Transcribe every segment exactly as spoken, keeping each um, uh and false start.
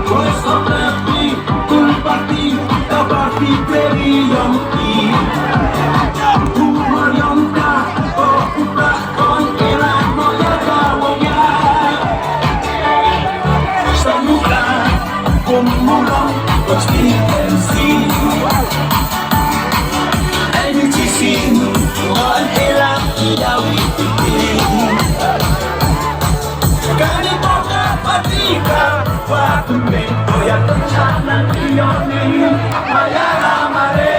Voice of the People Party, ka party premi yong i. Kumar yong ka, oh, kuta kon ela no ya ka wong ya. Sanuka, Kumulong, constituency. Any chisin, on ela, ya wi. Kani toka patika, wa kumbe, oya tochana, yoni, mayara mare.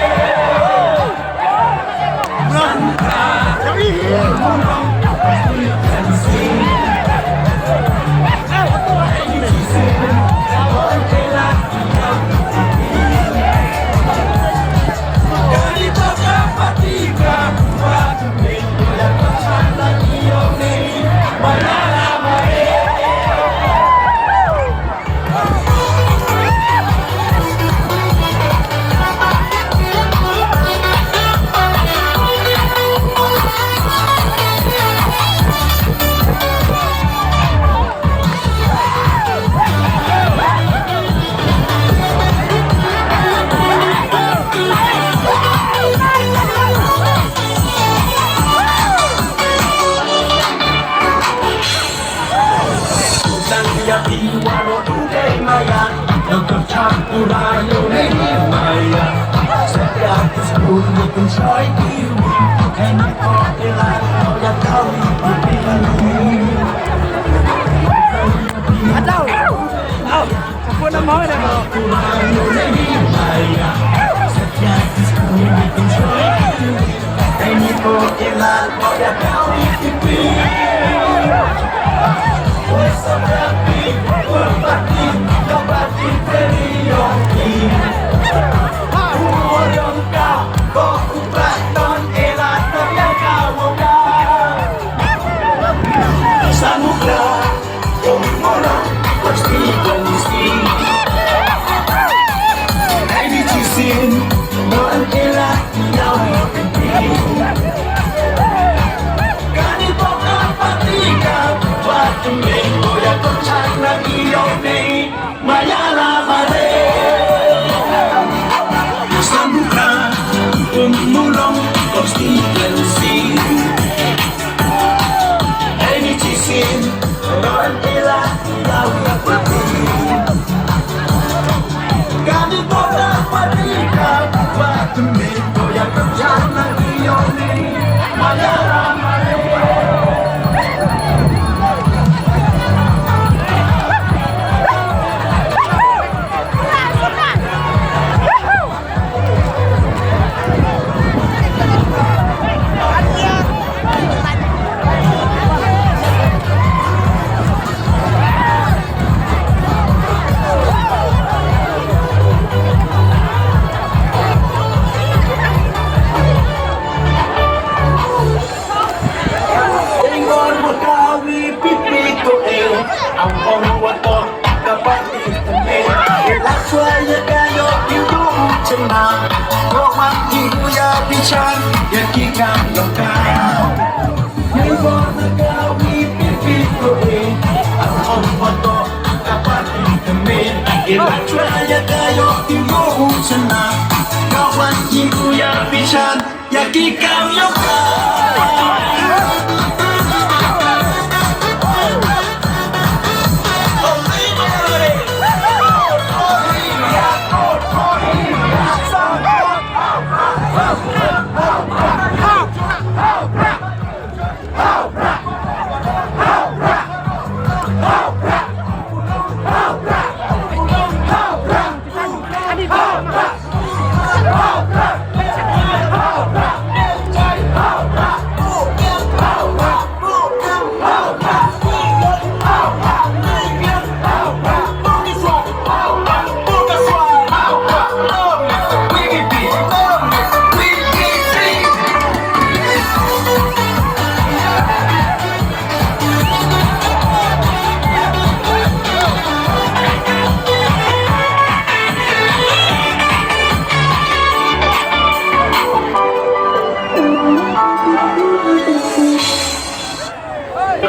Ila twa ya ka yo ti mo u chena. Ka wan ki u ya bishan ya ki kam yo ka.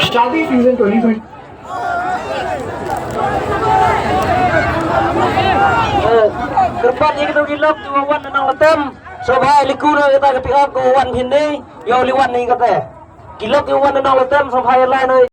Shaadi season twenty twenty. Kyrpad ïa kito ki lok kiwa wan na Nonglatem, sngewbha liku na kita ka pick up ko wan phin ne, ïa u liwan ni kata. Ki lok kiwa wan na Nonglatem, sngewbha ïa lai na